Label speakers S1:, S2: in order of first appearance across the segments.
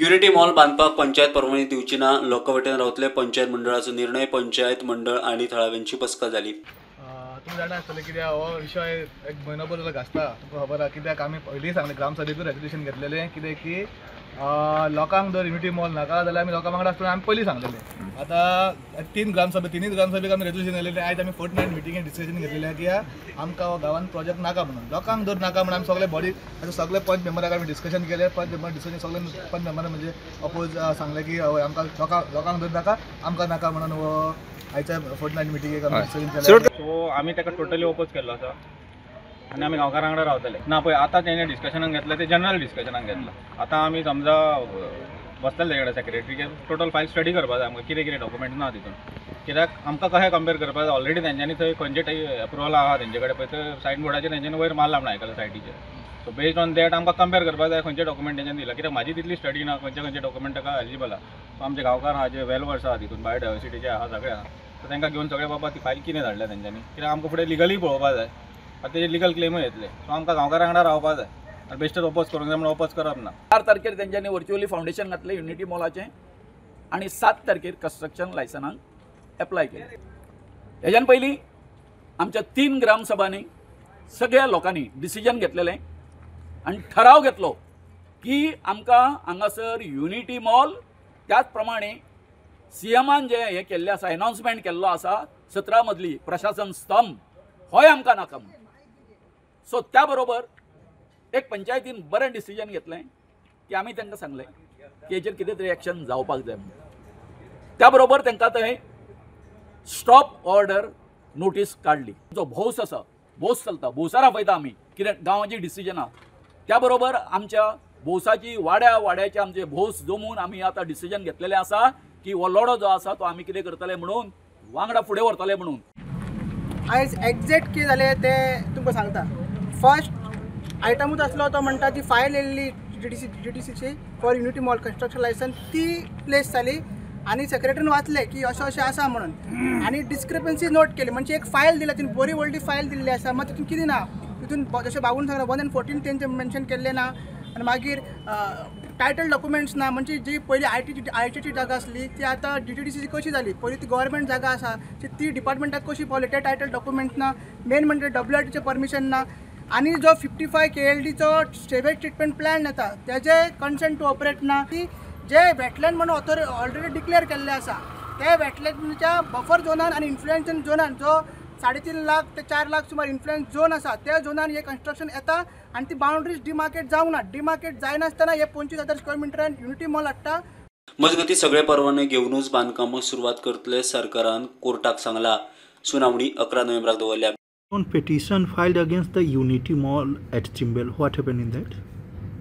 S1: Unity mall बांदपाक पंचायत परवानगी दिवची ना. लोकां वटेन रावतले पंचायत मंडळाचो निर्णय. पंचायत मंडळ आनी थळाव्यांची बसका जाली.
S2: तुमी जाणा आसतलें कित्याक हो विशय एक म्हयनो भर गाजता. तुमकां खबर आहा कित्याक आमी पयलीं सांगलें ग्रामसभेकूय रेजोल्युशन घेतलेलें कितें की लोकांक जर युनिटी मॉल नाका जाल्यार आमी लोकां वांगडा आसतना आमी पयलीं सांगलेलें. आतां तीन ग्रामसभे तिनूय ग्रामसभेक आमी रेजोल्युशन घेतलेलें. आयज आमी फोर्थ नायट मिटिंगेन डिस्कशन घेतलेलें की आमकां हो गांवांत प्रोजेक्ट नाका म्हणून. लोकांक जर नाका म्हणून आमी सगळे बॉडी आतां सगळे पंच मेंबराक आमी डिस्कशन केलें. पंच मेंबर डिस्कशन सगळे पंच मेंबरान म्हणजे अपोज सांगलें की हय आमकां लोकांक जर नाका आमकां नाका म्हणून हो आयच्या फोर्थ नायट मिटिंगेक आमी डिस्कशन केलें.
S3: सो आमी ताका टोटली ओपोज केल्लो आसा आनी आमी गांवकारां वांगडा रावतले ना. पळय आतां तेणें डिस्कशनाक घेतलें तें जनरल डिस्कशनाक घेतलां. आतां आमी समजा बसतले तेजे कडेन सेक्रेटरी टोटल फायल स्टडी करपा जाय आमकां कितें कितें डॉक्युमेंट ना तितून. कित्याक आमकां कशें कंपेर करपा जाय ऑलरेडी तेंच्यांनी थंय खंयचे टायप एप्रुवल आहा तेंचे कडेन पळय थंय सायन बोर्डाचेर तेंच्यांनी वयर मारला म्हण आयकलां सायटीचेर. सो बेस्ड ऑन that आमकां कंपेर करपा जाय खंयचे डॉक्युमेंट तेंच्यांनी दिला. कित्याक म्हाजी तितली स्टडी ना खंयचे खंयचे डॉक्युमेंट ताका एलिजिबल आहा. सो आमचे गांवकार आहा जे वेल वर्स आहा तितून बायोडायवर्सिटीचे आहा सगळे आहा. सो तांकां घेवन सगळे बाबा ती फायल कितें धाडल्या तेंच्यांनी. कित्याक आमकां फुडें लिगली पळोवपा जाय. आतां तेजे लिगल क्लेमूय येतले. सो आमकां गांवकारां वांगडा रावपा जाय आनी बेश्टेच ओपोज करूंक जाय म्हणून ओपोज करप ना.
S4: 4 तारखेर तेंच्यांनी वर्च्युअली फावंडेशन घातलें युनिटी मॉलाचें आनी 7 तारखेर कन्स्ट्रक्शन लायसनाक एप्लाय केलें. हेज्यान पयलीं आमच्या 3 ग्रामसभांनी सगळ्या लोकांनी डिसिजन घेतलेलें आनी ठराव घेतलो की आमकां हांगासर युनिटी मॉल त्याच प्रमाणे सीएमान जें हें केल्लें आसा एनावन्समेंट केल्लो आसा 17 मदली प्रशासन स्तंभ होय आमकां नाका म्हणून. सो त्या बरोबर एक पंचायतीन बरें डिसिजन घेतलें की आमी तांकां सांगलें की हेचेर कितें तरी एक्शन जावपाक जाय म्हणून. त्या बरोबर तांकां थंय स्टॉप ऑर्डर नोटीस काडली. जो भौस आसा भौस चलता भौसार आपयता आमी कितें गांवाची डिसिजनां. त्या बरोबर आमच्या भौसाची वाड्या वाड्याचे आमचे भौस जमून आमी आतां डिसिजन घेतलेलें आसा की हो लढो जो आसा तो आमी कितें करतले म्हणून वांगडा फुडें व्हरतले म्हणून.
S5: आयज एग्जॅक्ट कितें जालें तें तुमकां सांगता. फर्स्ट आयटमूच आसलो तो म्हणटा ती फायल येयल्ली जीडीसीची for unity mall construction licence ती प्लेस जाली आनी सेक्रेटरीन वाचलें की अशें अशें आसा म्हणून आनी डिस्क्रिपन्सी नोट केली. म्हणजे एक फायल दिल्या तितून बरी व्हडली फायल दिल्ली आसा मात तितून कितें ना तितून जशें बाबून सांगलें 1 and 14 तेंचें मेन्शन केल्लें ना आनी मागीर टायटल डॉक्युमेंट्स ना. म्हणजे जी पयलीं आयटीची जागा आसली ती आतां जीटीडीसीची कशी जाली. पयलीं ती गव्हर्मेंट जागा आसा ती डिपार्टमेंटाक कशी पावली ते टायटल डॉक्युमेंट्स ना. मेन म्हणजे WITचे परमिशन ना आनी जो 55 KLDचो सेवेज ट्रिटमेंट प्लांट येता तेजे कन्सेंट टू ऑपरेट ना. ती जे वेटलँड म्हणून ऑलरेडी डिक्लेअर केल्ले आसा ते वेटलँडच्या बफर झोनान आनी इन्फ्लुएन्शन झोनान जो 3.5 लाख ते 4 लाख सुमार इन्फ्लुएन्स झोन आसा त्या झोनान हे कन्स्ट्रक्शन येता आनी ती बाउंड्रीज डिमार्केट जावंक ना. डिमार्केट जायनासतना हे 25,000 स्क्वेअर मिटरान युनिटी मॉल हाडटा.
S1: मजगतीं सगळे परवाने घेवनूच बांदकामाक सुरवात करतले सरकारान कोर्टाक सांगला. सुनावणी 11 नोव्हेंबराक दवरल्या.
S6: On petition filed against the Unity Mall at Chimbel, what happened in that?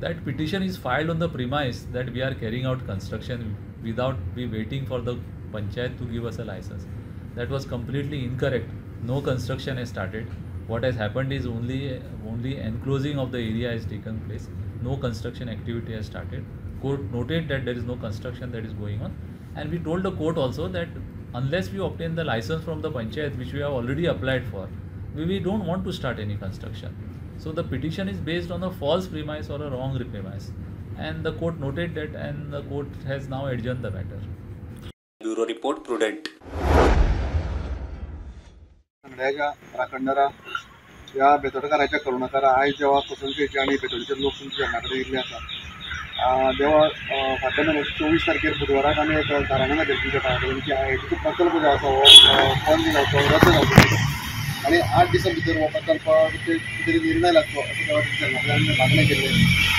S7: That petition is filed on the premise that we are carrying out construction without we waiting for the panchayat to give us a license. That was completely incorrect. No construction has started. What has happened is only enclosing of the area has taken place. No construction activity has started. Court noted that there is no construction that is going on, and we told the court also that unless we obtain the license from the panchayat, which we have already applied for, we don't want to start any construction. So the petition is based on a false premise or a wrong premise, and the court noted that, and the court has now adjourned the matter.
S1: Bureau Report, Prudent.
S8: संगड्याच्या राखणदारा ह्या बेतोडकाराच्या करुणाकारा आयज जेव्हा कसमशेचे आनी बेतोडचे लोक तुमच्या चरणा कडेन येयल्ले आसा देवा फाटल्या म्हयन्याच्या 24 तारखेर बुधवाराक आमी एक गाराणें घातलें तुमच्या पांया कडेन की आयआयटीचो प्रकल्प जो आसा हो बंद जावचो, रद्द जावचो आनी 8 दिसां भितर हो प्रकल्प कितें तरी निर्णय लागचो अशें देवा तुमच्या चरणा कडेन आमी मागणें केल्लें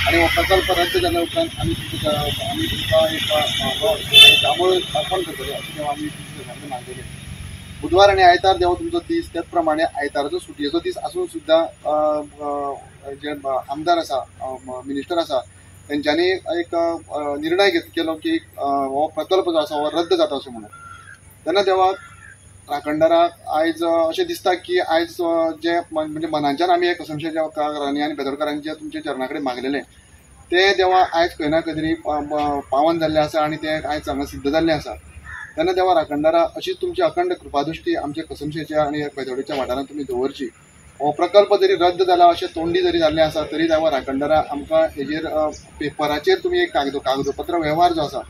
S8: आनी हो प्रकल्प रद्द जाल्या उपरांत आमी तुमकां एक जांबळ अर्पण करतले अशें देवा आमी तुमच्या चरणा कडेन मागलेलें. बुधवार आनी आयतार देवा तुमचो दीस, त्याच प्रमाणे आयताराचो सुटयेचो दीस आसून सुद्दां जे आमदार आसा, मिनिस्टर आसा, तेंच्यांनी एक निर्णय केलो की हो प्रकल्प जो आसा हो रद्द जाता अशें म्हणून. तेन्ना देवा राखणदाराक आयज अशें दिसता की आयज जे म्हणजे मनाच्यान आमी एक कसमशेच्या घरांनी आनी बेतोडकारांनी तुमच्या चरणा कडेन मागलेलें तें देवा आयज खंय ना खंय तरी पावन जाल्लें आसा आनी तें आयज हांगा सिद्ध जाल्लें आसा. तेन्ना देवा राखणदारा अशीच तुमची अखंड कृपादृश्टी आमच्या कसमशेच्या आनी बेतोडेच्या वाठारांत तुमी दवरची. हो प्रकल्प जरी रद्द जाला अशें तोंडी जरी जाल्लें आसा तरी देवा राखणदारा आमकां हेजेर पेपराचेर तुमी एक कागदपत्र वेव्हार जो आसा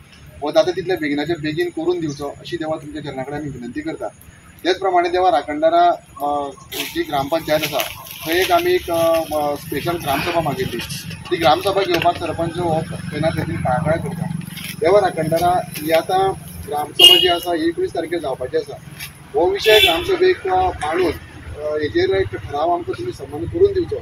S8: हो जाता तितले बेगिनाचे बेगीन करून दिवचो अशी देवा तुमच्या चरणा कडेन आमी विनंती करता. तेच प्रमाणे देवा राखणदारा जी ग्रामपंचायत आसा थंय एक आमी एक स्पेशल ग्रामसभा मागिल्ली. ती ग्रामसभा घेवपाक सरपंच हो तेन्ना खातीर टाळाटाळ करता. देवा राखणदारा ही आतां ग्रामसभा जी आसा ही 21 तारखेर जावपाची आसा. हो विशय ग्रामसभेक मांडून हेजेर एक ठराव आमकां तुमी संबंद करून दिवचो.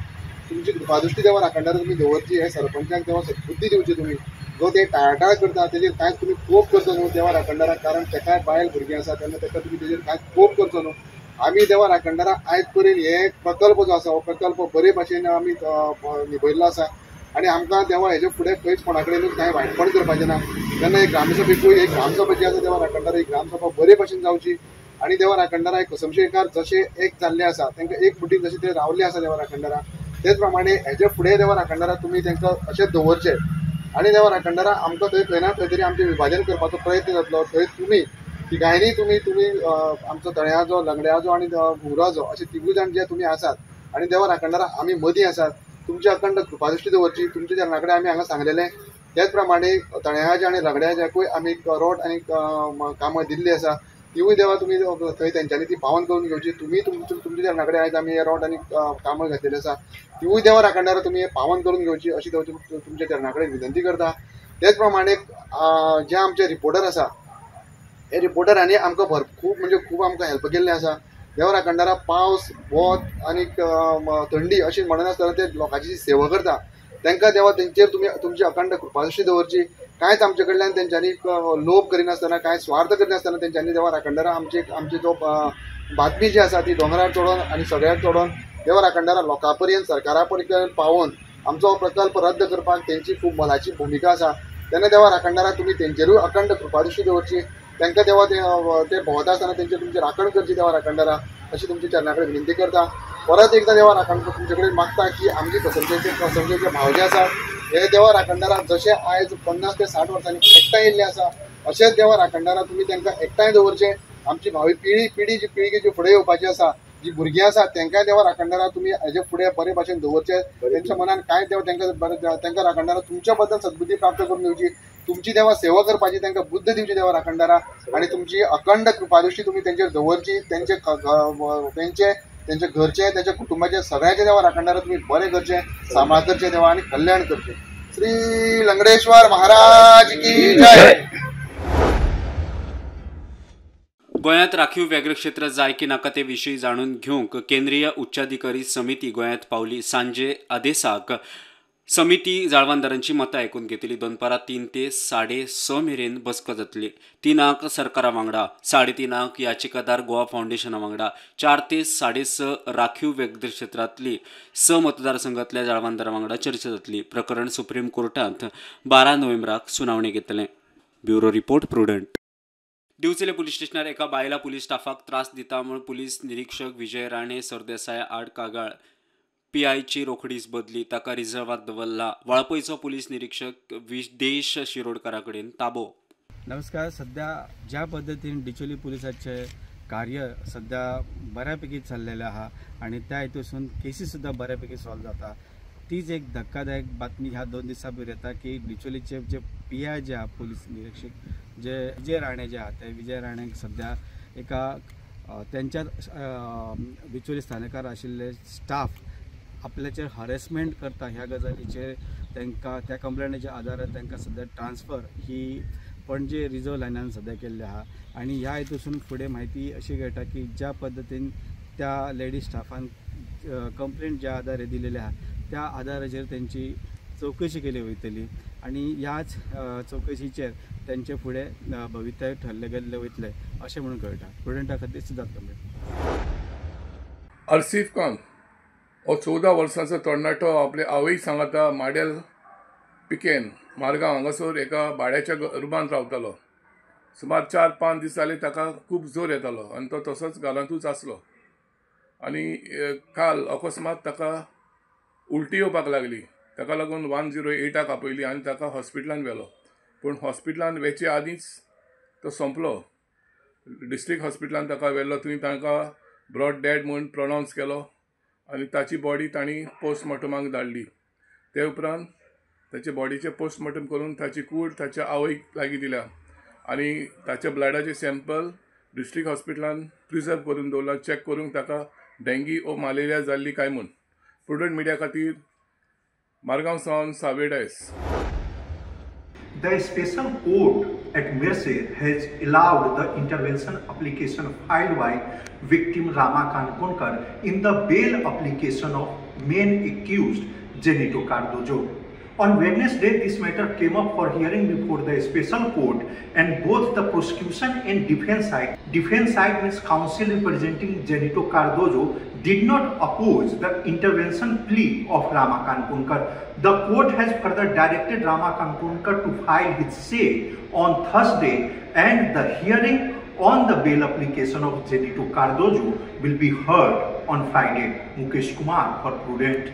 S8: तुमची कृपादृश्टी देवा राखणदारा तुमी दवरची. हे सरपंचाक देवा सद्बुद्धी दिवची. तुमी जो ते टाळाटाळ करता तेजेर कांयच तुमी कोप करचो न्हू देवा राखणदारा, कारण तेकाय बायल भुरगीं आसा तेन्ना तेका तुमी तेजेर कांयच कोप करचो न्हू. आमी देवा राखणदारा आयज पर्यंत हे प्रकल्प जो आसा हो प्रकल्प बरे भाशेन आमी निभयल्लो आसा आनी आमकां देवा हेजे फुडें खंयच कोणा कडेनूच कांय वायटपण करपाचें ना. तेन्ना एक ग्रामसभेकूय एक ग्रामसभा जी आसा देवा राखणदारा ही ग्रामसभा बरे भाशेन जावची आनी देवा राखणदारा कसमशेकार जशे एक जाल्ले आसा तांकां एक मुठीन जशे ते रावल्ले आसा देवा राखणदारा तेच प्रमाणे हेजे फुडें देवा राखणदारा तुमी तांकां अशेंच दवरचे आनी देवा राखणदारा आमकां थंय खंय ना खंय तरी आमचें विभाजन करपाचो प्रयत्न जातलो. थंय तुमी तिगांयनी तुमी तुमी आमचो तळ्याचो, लंगड्याचो आनी घुंवराचो अशे तिगूय जाण जे तुमी आसात आनी देवा राखणदारा आमी मदीं आसात. तुमची अखंड कृपादृश्टी दवरची. तुमच्या चरणा कडेन आमी हांगा सांगलेलें त्याच प्रमाणे तळ्याच्या आनी लंगड्याच्याकूय आमी रोड आनी कामां दिल्ली आसा तिवूय देवा तुमी थंय तेंच्यांनी ती पावन करून घेवची. तुमी तुमच्या चरणा कडेन आयज आमी हे रोड आनी कामां घातलेली आसा तिवूय देवा राखणदारा तुमी पावन करून घेवची अशी तुमच्या चरणा कडेन विनंती करता. तेच प्रमाणे जे आमचे रिपोर्टर आसा हे रिपोर्टरांनी आमकां खूब म्हणजे खूब आमकां हेल्प केल्लें आसा. देवा राखणदारा पावस, वत आनी थंडी अशी म्हणनासतना ते लोकांची सेवा करता तांकां देवा तेंचेर तुमी तुमची अखंड कृपादृश्टी दवरची. कांयच आमचे कडल्यान तेंच्यांनी लोभ करिनासतना, कांय स्वार्थ करिनासतना तेंच्यांनी देवा राखणदारा आमची आमची जो बातमी जी आसा ती दोंगरार चडोवन आनी सगळ्याक चडोवन देवा राखणदारा लोकां पर्यंत, सरकारा पर्यंत पावोवन आमचो प्रकल्प रद्द करपाक तेंची खूब मोलाची भुमिका आसा. तेन्ना देवा राखणदारा तुमी तेंचेरूय अखंड कृपादृश्टी दवरची. तांकां देवा ते भोंवता आसतना तेंचेर तुमची राखण करची देवा राखणदारा अशी तुमच्या चरणा कडेन विनंती करता. परत एकदां देवा राखण तुमचे कडेन मागता की आमची कसमशेचे भाव जे आसा हे देवा राखणदारा जशे आयज 50 ते 60 वर्सांनी एकठांय येयल्ले आसा अशेंच देवा राखणदारा तुमी तांकां एकठांय दवरचें. आमची भावी पिळगी जी फुडें येवपाची आसा, जी भुरगीं आसा तांकांय देवा राखणदारा तुमी हेजे फुडें बरे भाशेन दवरचें. तेंच्या मनान कांय देवा तांकां राखणदारा तुमच्या बद्दल सद्बुद्धी प्राप्त करून दिवची. तुमची देवा सेवा करपाची तांकां बुद्ध दिवची देवा राखणदारा आनी तुमची अखंड कृपादृश्टी तुमी तेंचेर दवरची. तेंचे तेंचे तेंच्या घरचे, तेंच्या कुटुंबाचे सगळ्यांचे देवा राखणदारा तुमी बरें करचें, सांबाळ करचें देवा आनी कल्याण करचें. श्री लंगडेश्वर महाराज की जय.
S1: गोंयांत राखीव व्याघ्र क्षेत्र जाय की नाका ते विशीं जाणून घेवंक केंद्रीय उच्चाधिकारी समिती गोंयांत पावली. सांजे आदेसाक समिती जाळवणदारांची मतां आयकून घेतली. दनपारां 3 ते 6:30 मेरेन बसका जातली. 3 सरकारा वांगडा, 3:30 याचिकादार गोवा फावंडेशना वांगडा, 4 ते 6:30 राखीव व्याघ्र क्षेत्रांतली 6 मतदारसंघांतल्या जाळवणदारां वांगडा चर्चा जातली. प्रकरण सुप्रीम कोर्टांत 12 नोव्हेंबराक सुनावणी घेतले. Bureau report, Prudent. Divchale police स्टेशनार एका बायला पुलीस स्टाफाक त्रास दिता म्हूण पुलीस निरीक्षक विजय राणे सरदेसाय आड कागाळ. पीआयची रोखडीच बदली, ताका रिझर्वात दवरला. वाळपयचो पुलीस निरीक्षक विदेश शिरोडकारा कडेन ताबो.
S9: नमस्कार. सध्या ज्या पद्दतीन डिचोली पुलिसाचे कार्य सध्या बऱ्यापैकी चाललेले आहा आणि त्या हेतूसून केसी सुद्धा बऱ्यापैकी सॉल्व जाता, तीच एक धक्कादायक बातमी ह्या 2 दिसां भितर येता की डिचोलीचे जे पी I जे आहा पुलीस निरीक्षक जे विजय राणे जे आहा ते विजय राणेक सध्या एका तेंच्या डिचोली स्थानकार आशिल्ले स्टाफ आपल्याचेर हरेसमेंट करता ह्या गजालीचेर तांकां त्या कंप्लेनीच्या आदारार तांकां सध्या ट्रान्सफर ही पणजे रिजर्व लायनान सध्या केल्ली आहा. आनी ह्या हेतूसून फुडें म्हायती अशी मेळटा की ज्या पद्दतीन त्या लेडीज स्टाफान कंप्लेंट ज्या आदारे दिलेली आहा त्या आदाराचेर तेंची चवकशी केली वयतली आनी ह्याच चवकशीचेर तेंचे फुडें भवितव्य ठरले गेल्ले वयतले अशें म्हणून कळटा. प्रुडंटा खातीर सिद्धार्थ कंप्लेंट.
S10: आसिफ खान हो 14 वर्सांचो तरणाटो आपले आवय सांगाता माडेल पिकेन मारगांव हांगासर एका भाड्याच्या रुमांत रावतालो. सुमार 4-5 दीस जाले ताका खूब जोर येतालो आनी तो तसोच घरांतूच आसलो आनी काल अकस्मात ताका उलटी येवपाक लागली. ताका लागून 108 आपयली आनी ताका हॉस्पिटलान व्हेलो, पूण हॉस्पिटलान वेचे आदींच तो सोंपलो. डिस्ट्रिक्ट हॉस्पिटलान ताका व्हेलो, थंय तांकां ब्रॉड डॅड म्हूण प्रोनावन्स केलो आनी ताची बॉडी तांणी पोस्टमॉर्टमाक धाडली. ते उपरांत ताचे बॉडीचें पोस्टमॉर्टम करून ताची कूड ताच्या आवयक लागीं दिल्या आनी ताच्या ब्लडाचें सॅम्पल डिस्ट्रिक्ट हॉस्पिटलान प्रिजर्व करून दवरलां, चॅक करूंक ताका डेंगी ओ मलेरिया जाल्ली काय म्हूण. प्रुडंट मिडिया खातीर मारगांव सावन Savio Dias.
S6: The special court at Merces has allowed the intervention application filed by victim Rama Kankonkar in the bail application of main accused Zenito Cardozo. On Wednesday, this matter came up for hearing before the special court, and both the prosecution and defense side means counsel representing Zenito Cardozo, did not oppose the intervention plea of Rama Kankonkar. The court has further directed Rama Kankonkar to file his say on Thursday, and the hearing on the bail application of Zenito Cardozo will be heard on Friday. Mukesh Kumar for Prudent.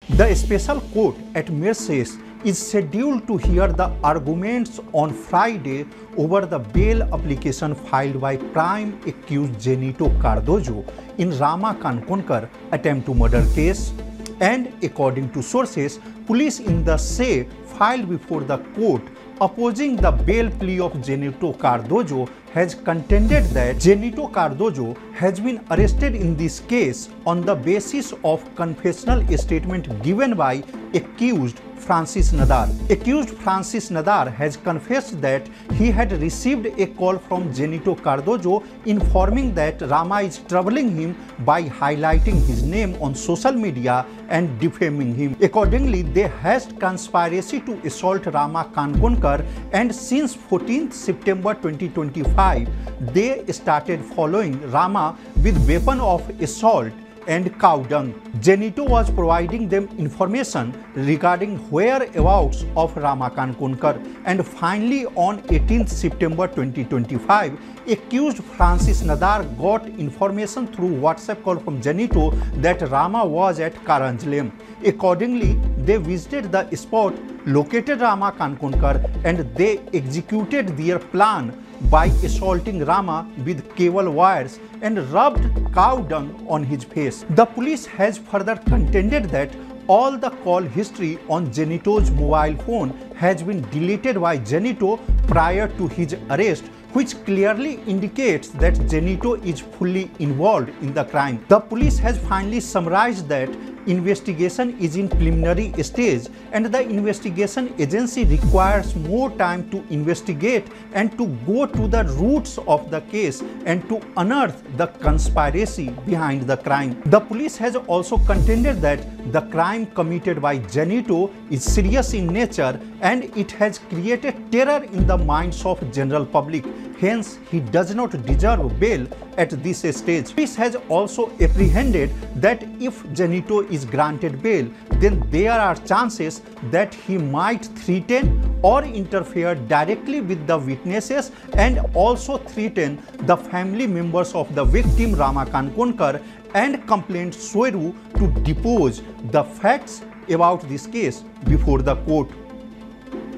S6: The special court at Merces is scheduled to hear the arguments on Friday over the bail application filed by prime accused Zenito Cardozo in Rama Kankonkar attempt to murder case. And according to sources, police in the say filed before the court opposing the bail plea of Zenito Cardozo has contended that Zenito Cardozo has been arrested in this case on the basis of confessional statement given by accused Francis Nadar. Accused Francis Nadar has confessed that he had received a call from Zenito Cardozo informing that Rama is troubling him by highlighting his name on social media and defaming him. Accordingly, they hatched conspiracy to assault Rama Kankonkar, and since 14th September 2025, they started following Rama with weapon of assault and cow dung. Zenito was providing them information regarding whereabouts of Rama Kankonkar, and finally on 18th September 2025, accused Francis Nadar got information through WhatsApp call from Zenito that Rama was at Karanjlem. Accordingly, they visited the spot, located Rama Kankonkar, and they executed their plan by assaulting Rama with cable wires and rubbed cow dung on his face. The police has further contended that all the call history on Zenito's mobile phone has been deleted by Zenito prior to his arrest, which clearly indicates that Zenito is fully involved in the crime. The police has finally summarized that investigation is in preliminary stage and the investigation agency requires more time to investigate and to go to the roots of the case and to unearth the conspiracy behind the crime. The police has also contended that the crime committed by Zenito is serious in nature and it has created terror in the minds of general public. Hence, he does not deserve bail at this stage. Police has also apprehended that if Zenito is granted bail, then there are chances that he might threaten or interfere directly with the witnesses and also threaten the family members of the victim Rama Kankonkar and complainant Soeru to depose the facts about this case before the court.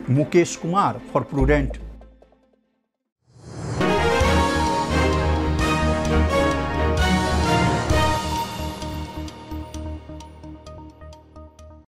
S6: Mukesh Kumar for Prudent.